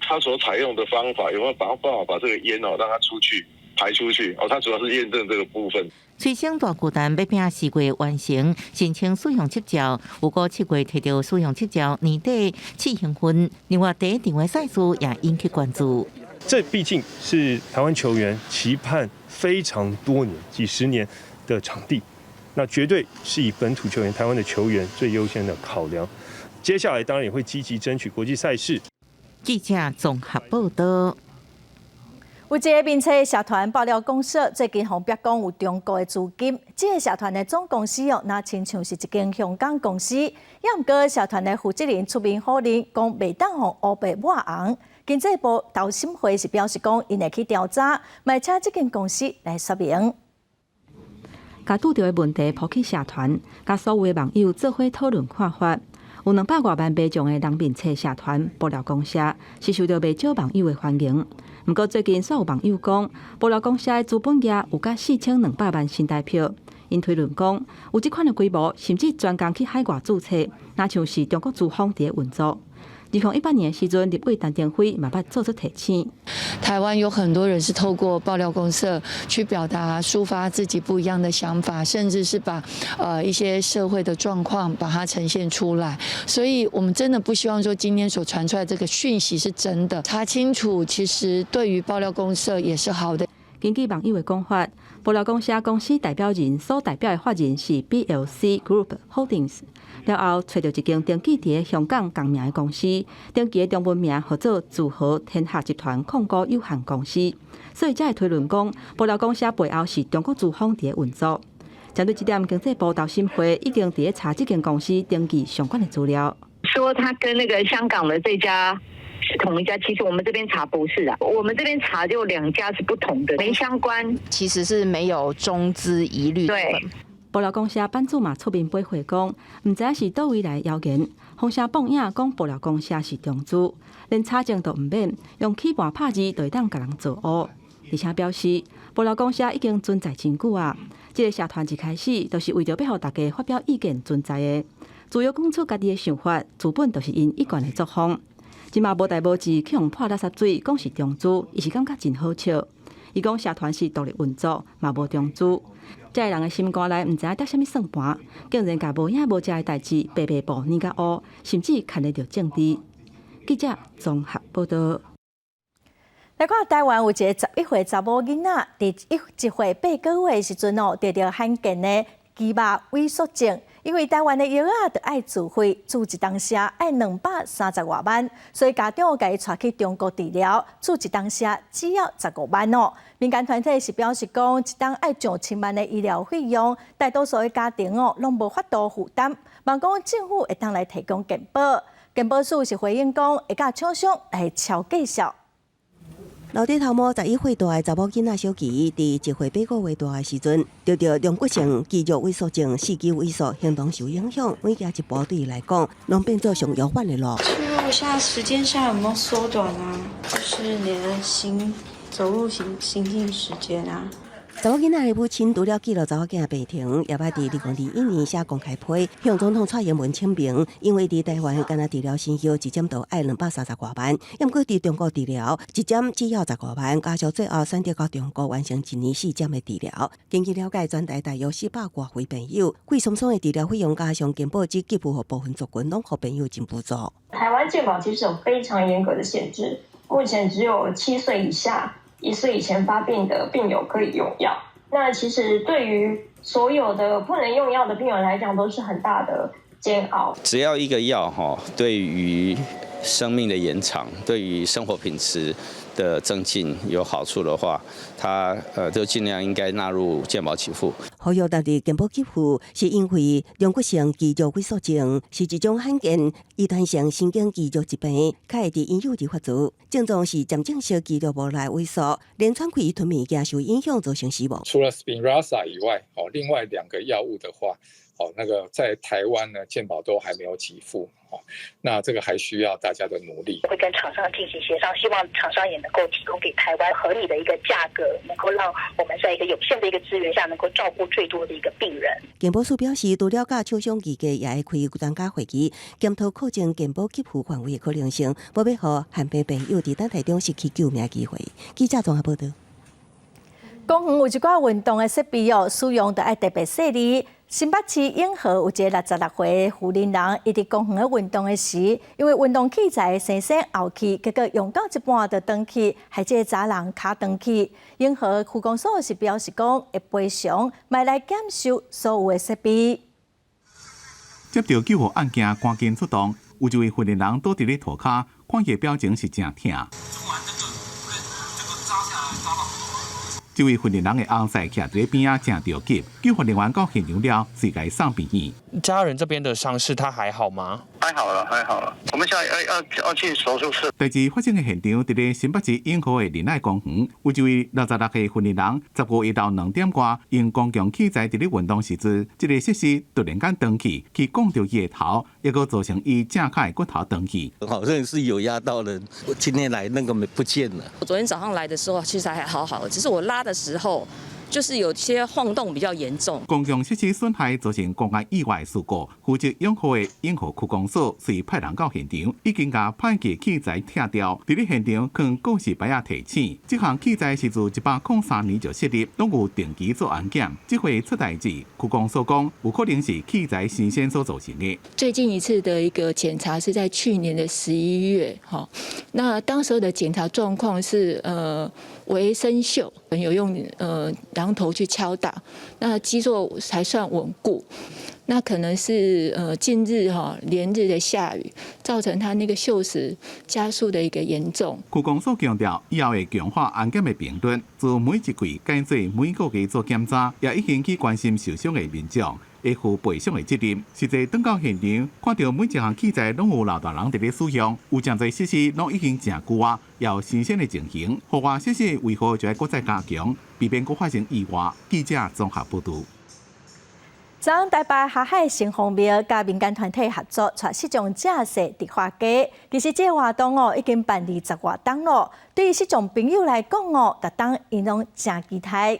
他所採用的方法有沒有辦法把這個煙哦讓它出去排出去？哦，它主要是驗證這個部分。催生大巨蛋欲拼4月完成申請使用執照，有過7月提到使用執照，年底試營運。另外，第一場的賽事也引起關注。這畢竟是台灣球員期盼非常多年、幾十年的場地，那絕對是以本土球員、台灣的球員最優先的考量。接下來當然也會積極爭取國際賽事。記者綜合報道。有一个面冊社團爆料公社最近予曝講有中國的資金，這个社團的總公司哦，若親像是一間香港公司，也毋過社團的負責人出面否認，講袂當予烏白抹紅。經濟部投審會是表示講，𪜶會去調查，嘛請這間公司來說明。共拄著的問題 PO 去社團，佮所有的網友做伙討論看法。有200外萬民眾的人面冊社團爆料公社，是受著袂少網友的歡迎。毋過最近，煞有網友講，爆料公社的資本額有佮4200萬新台票。𪜶推論講，有這款的規模，甚至專工去海外註冊，若像是中國資方佇咧運作。2018年的時陣，立委陳亭妃嘛捌做出提醒。台灣有很多人是透過爆料公社去表達、抒發自己不一樣的想法，甚至是把一些社會的狀況把它呈現出來。所以，我們真的不希望說今天所傳出來這個訊息是真的，查清楚，其實對於爆料公社也是好的。根據網友的講法，爆料公社公司代表人所代表的法人是 BLC Group Holdings。了後，揣著一間登記佇香港仝名的公司，登記的中文名號做聚合天下集團控股有限公司，所以才會推論講，爆料公社背後是中國資方佇咧運作。針對這點，經濟部投審會已經佇咧查這間公司登記相關的資料。說他跟那個香港的這家是同一家，其實我們這邊查不是啊，我們這邊查就兩家是不同的，沒相關，其實是沒有中資疑慮。對。爆料公社版主嘛出面駁回講，毋知影是佗位來的謠言，風聲報影講爆料公社是中資，連查證都毋免，用起盤拍字就會當共人造烏。而且表示，爆料公社已經存在真久啊，這个社團一開始就是為著欲予大家發表意見存在的，自由講出家己的想法，資本就是𪜶一貫的作風。這馬無代無誌去予潑垃圾水，講是中資，伊是感覺真好笑。伊講社團是獨立運作，嘛無中資。這个人的心肝內毋知影綴啥物算盤，竟然共無影無跡的代誌白白布染甲烏，甚至牽連著政治。記者綜合報道。來看台灣有一个11歲查某囡仔，佇1歲8個月的時陣哦，得著罕見的肌肉萎縮症，因為台灣的藥仔著愛自費，注一當時愛230外萬，所以家長共伊帶去中國治療，注一當時只要15萬哦。民間團體是表示講，一冬愛上千萬的醫療費用，大多數的家庭哦攏無法度負擔，望講政府會當來提供健保。健保署是回應講，會佮廠商來敲計數。留佇頭毛11歲大的查某囡仔小琪，佇1歲8個月大的時陣，著著軟骨性肌肉萎縮症、四肢萎縮，行動受影響，每行一步對伊來講，攏變做上遙遠的路。記錄下時間上有沒有縮短啊？就是你的行走路行進時間啊。查某囡仔的母親除了記錄查某囝的病情，也捌佇2021年寫公開批，向總統蔡英文請命，因為佇台灣干焦治療新藥一針都愛230外萬，毋過佇中國治療一針只要15萬，家屬最後選擇到中國完成一年四針的治療。根據了解，全台大約400外位病友，貴鬆鬆的治療費用加上健保只給付予部分族群，攏予病友真補助。台灣健保其實有非常嚴格的限制，目前只有7歲以下，1歲以前發病的病友可以用藥，那其實對於所有的不能用藥的病友來講，都是很大的煎熬。只要一個藥哈，對於生命的延長，對於生活品質的增進有好處的話，它就盡量應該納入健保給付。呼籲當地健保給付，是因為軟骨性肌肉萎縮症是一種罕見遺傳性神經肌肉疾病，較會佇嬰幼兒發作，症狀是漸進式肌肉無力萎縮，連喘氣吞物件受影響，造成死亡。除了 Spinraza 以外，哦，另外兩個藥物的話，哦，那個在台灣呢，健保都還沒有給付，哦，那這個還需要大家的努力。會跟廠商進行協商，希望廠商也能夠提供給台灣合理的一個價格，能夠讓我們在一個有限的一個資源下，能夠照顧最多的一個病人。健保署表示，除了佮廠商議價，也會開專家會議，檢討擴增健保給付範圍的可能性，無欲予罕病病友佇等待中失去救命機會。記者綜合報道。公園有一寡運動的設備哦，使用著愛特別細膩。新北市永和有一个66歲婦人人，伊佇公園運動的時，因為運動器材繩繩拗去，結果用到一半就斷去，害這个查人跤斷去。永和區公所是表示講會賠償，嘛來檢修所有的設備。接著救護案件，趕緊出動，有一位婦人人倒佇咧塗跤，看伊表情是誠疼。這位婦人人的翁婿徛佇咧邊仔，誠著急，救護人員到現場了，隨共送病院。家人這邊的傷勢，他還好嗎？還好了，還好了。我們現在要去手術室。代誌發生的現場，佇咧新北市永和的仁愛公園，有一位66歲婦人人，15下晝2點外，用公共器材佇咧運動時陣，這個設施突然間斷去，去摃著伊的頭，抑閣造成伊正跤的骨頭斷去。好像是有壓到人，我今天來那個沒不見了。我昨天早上來的時候，其實還好好的，只是我拉的時候，就是有些晃動比較嚴重。公共設施損害造成公安意外事故，負責養護的永和區公所隨派人到現場，已經共歹去器材拆掉。佇咧現場囥告示牌仔提醒，這項器材是自103年就設立，攏有定期做安檢。這回出代誌，區公所講有可能是器材新鮮所造成的。最近一次的一個檢查是在去年的11月，哈，那當時候的檢查狀況是微生鏽，有用榔頭去敲打，那基座才算穩固。那可能是近日哈連日的下雨，造成它那個鏽蝕加速的一個嚴重。區公所強調，以後會強化安檢的頻率，自每一季改做每個月做檢查，也已經去關心受傷的民眾，會負賠償的責任。實際轉到現場，看著每一項器材攏有老大人佇咧使用，有誠濟設施攏已經誠舊啊，也有新鮮的情形。戶外設施維護就愛閣再加強，避免閣發生意外。記者綜合報導。昨昏台北霞海城隍廟佮民間團體合作，帶視障者踅迪化街。其實這個活動哦，已經辦20外冬囉。對於視障朋友來講哦，逐冬𪜶攏誠期待。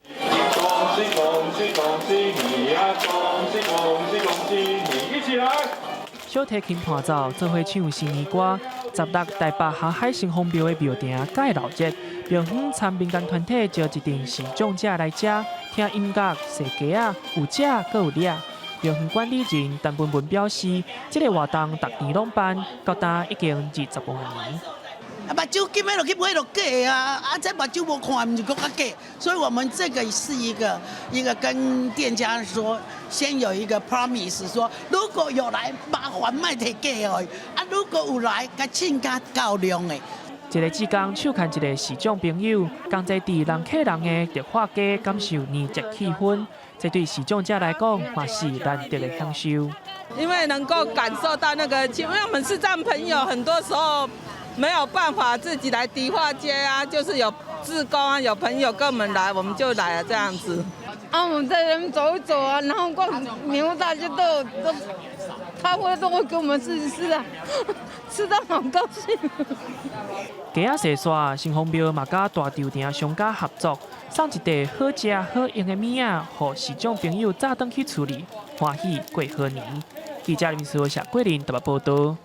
恭喜恭喜恭喜你呀！恭喜恭喜恭喜你！一起來！小提琴伴奏，做伙唱新年歌。16台北霞海城隍廟的廟埕蓋鬧熱，廟方參民間團體召一陣視障者來遮聽音樂、踅街仔，有食閣有掠。廟方管理人陳文文表示，這個活動逐年攏辦，到今已經20外年。啊，目睭金的落去買就假啊，啊，這目睭無看，毋是閣較假，所以我們這個是一個跟店家說，先有一個 promise，說如果有來麻煩莫提假哦，啊，如果有來，共凊較夠量的。一个志工手牽一个視障朋友，仝齊佇人客人的迪化街感受年節氣氛，這對視障者來講嘛是難得的享受。因為能夠感受到那個，因為我們視障朋友很多時候沒有辦法自己來迪化街啊，就是有志工啊，有朋友跟我們來，我們就來了這樣子。啊，我們在那邊走一走啊，然後逛棉花大街都，他會都會給我們試一試啊，吃到好高興。街仔踅煞，城隍廟嘛佮大稻埕商家合作，送一袋好食好用的物仔，予視障朋友早轉去厝裡，歡喜過好年。記者林思謝桂林台北報導。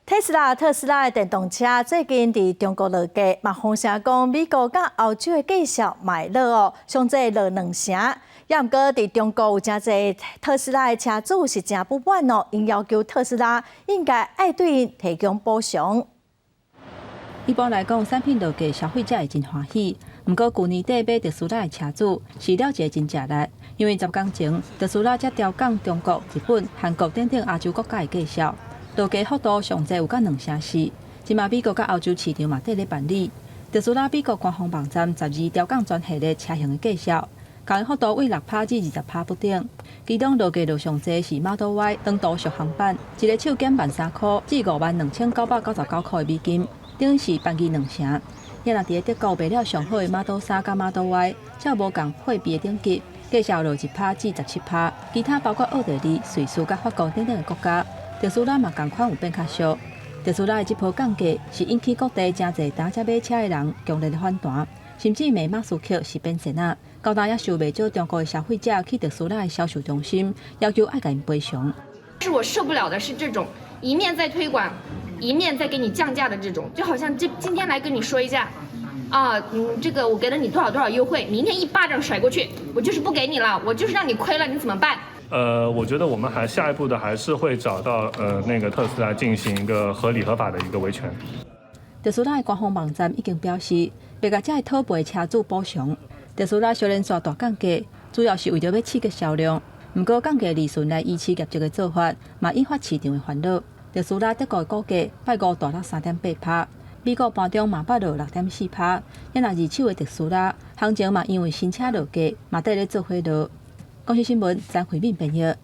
特斯拉特斯拉的電動車最近佇中國落價，嘛風聲講美國佮歐洲的價數嘛會落哦，上濟落兩成。也毋過佇中國有誠濟特斯拉的車主是誠不滿哦，𪜶要求特斯拉應該愛對𪜶提供補償。一般來講，產品落價，消費者會真歡喜。毋過，舊年底買特斯拉的車主是了一个真食力，因為10工前特斯拉才調降中國、日本、韓國等等亞洲國家的價數，落價幅度上濟有到兩成四。這馬美國佮歐洲市場嘛綴咧辦理。特斯拉美國官方網站12調降全系列車型的價數，降的幅度為6趴至20趴不等。其中落價落上濟是 Model Y 長途續航版，一个手減13,000塊至52,999塊的美金，等於是平均兩成。也若佇咧德國賣了上好的 Model 3佮 Model Y，才無仝配備的等級，價數落1趴至17趴。其他包括奧地利、瑞士佮法國等等的國家，特斯拉嘛仝款有變較俗。特斯拉的這波降價是引起各地誠濟踏車買車的人強烈的反彈，甚至罵馬斯克是變仙仔。到今也受袂少中國的消費者去特斯拉的銷售中心，要求愛共𪜶賠償。是我受不了的是這種一面在推廣，一面在給你降價的這種，就好像這今天來跟你說一下，啊，這個我給了你多少多少優惠，明天一巴掌甩過去，我就是不給你了，我就是讓你虧了，你怎麼辦？我覺得我們還下一步的還是會找到那個特斯拉進行一個合理合法的一個維權。特斯拉的官方網站已經表示，欲共這个討賠車主補償。特斯拉小連續大降價，主要是為著欲刺激銷量。毋過降價利潤來維持業績的做法，嘛引發市場的煩惱。特斯拉德國的股價拜五大落3.8趴，美國盤中嘛捌落6.4趴。也若二手的特斯拉行情嘛，因為新車落價，嘛綴咧做伙落。公視新聞張惠敏編譯。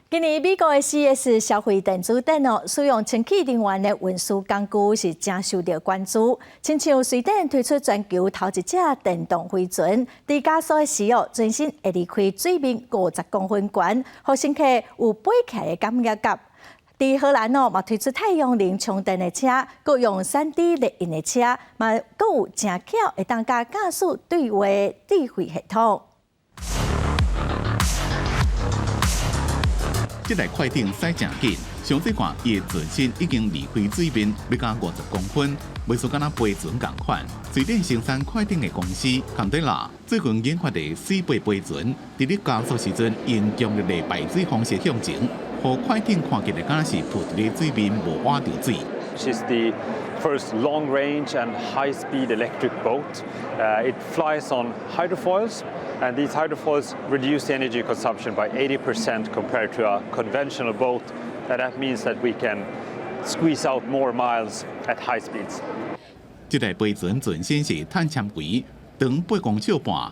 今年美國的 CES 消費電子展哦，使用清潔能源的運輸工具是誠受著關注。親像瑞典推出全球頭一隻電動飛船，佇加速的時哦，船身會離開水面50公分懸，予乘客有飛起來的感覺。佇荷蘭哦，嘛推出太陽能充電的車，閣用3D 列印的車，嘛閣有誠巧會當佮駕駛對話智慧系統。這台快艇駛誠緊，詳細看伊的船身已經離開水面，欲加50公分，袂輸敢若飛船仝款。瑞典生產快艇的公司康德拉最近研發的水背飛船，佇咧加速時陣，用強力的排水方式向前，予快艇看起來敢若是浮佇咧水面無倚著水。 Which is the first long-range and high-speed electric boat. It flies on hydrofoils, and these hydrofoils reduce the energy consumption by 80% compared to a conventional boat. And that means that we can squeeze out more miles at high speeds. 這台飛船船身是碳纖維，長8公尺半，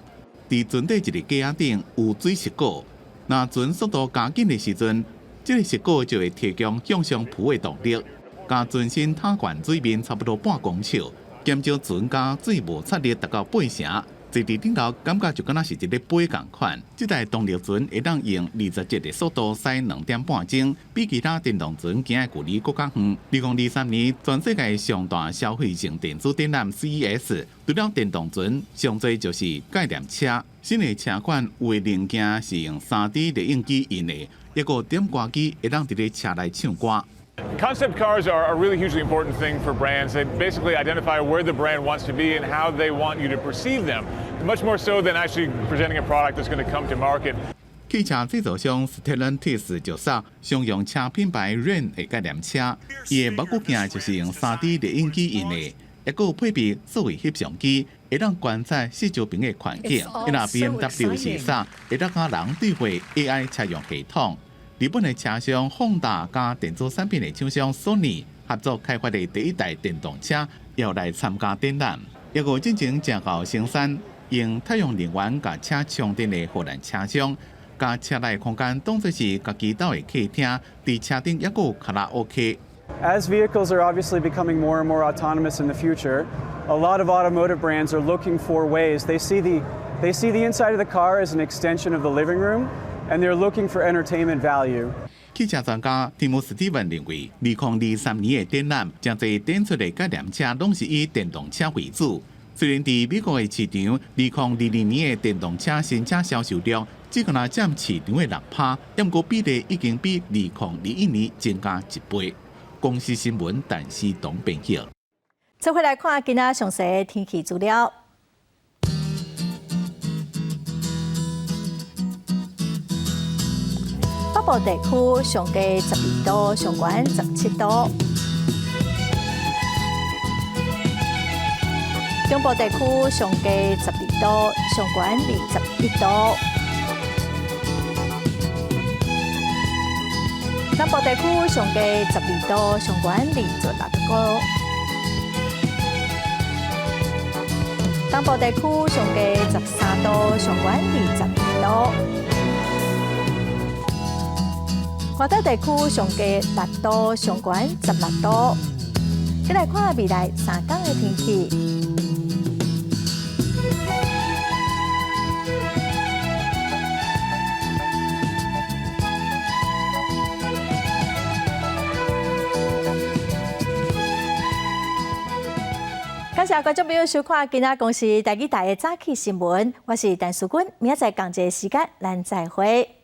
佇船底一個架仔頂有水蝕鼓，若船速度加緊的時陣，這个蝕鼓就會提供向上浮的動力。共船身塔懸水面差不多半公尺，減少船佮水摩擦力達到八成。坐佇頂頭感覺就敢若是佇咧飛仝款。這台動力船會當用20節的速度駛2點半鐘，比其他電動船行的距離閣較遠。2023年全世界上大消費性電子展覽 CES，除了電動船，上濟就是概念車。新的車款有的零件是用3D 列印機印的，抑閣點歌機會當佇咧車內唱歌。 Concept cars are a really hugely important thing for brands. They basically identify where the brand wants to be and how they want you to perceive them, much more so than actually presenting a product that's going to come to market. 汽車製造商 Stellantis 就說，商用車品牌 Ram 的概念車，伊的目鏡就是用3D 列印機印的，抑閣有配備數位翕相機，會當觀察四周邊的環境。若 BMW 是啥，會當佮人對話 AI 車用系統。日本的車商 Honda 佮電子產品的廠商 Sony 合作開發的第一代電動車，要來參加展覽。抑閣進前正𠢕生產用太陽能源共車充電的荷蘭車商，共車內空間當作是家己兜的客廳，佇車頂抑閣有卡拉 OK。 As vehicles are obviously becoming more and more autonomous in the future, a lot of automotive brands are looking for ways. They see the inside of the car as an extension of the living room, and they're looking for entertainment value. 汽車專家蒂姆·斯蒂文認為，2023年的展覽，誠濟展出的概念車攏是以電動車為主。雖然佇美國的市場，2022年的電動車新車銷售量只敢若佔市場的6%，毋過比例已經比2021年增加一倍。公視新聞，陳思東編輯。做伙來看今仔詳細的天氣資料。北部地區上低12度，上懸17度。中部地區上低12度，上懸21度。南部地區上低12度，上懸26度。東部地區上低13度，上懸22度。外島地區上低6度，上懸16度。再來看未來3天的天氣。感謝觀眾朋友收看今仔公視台語台的早起新聞，我是陳淑君，明仔載仝一个時間，咱再會。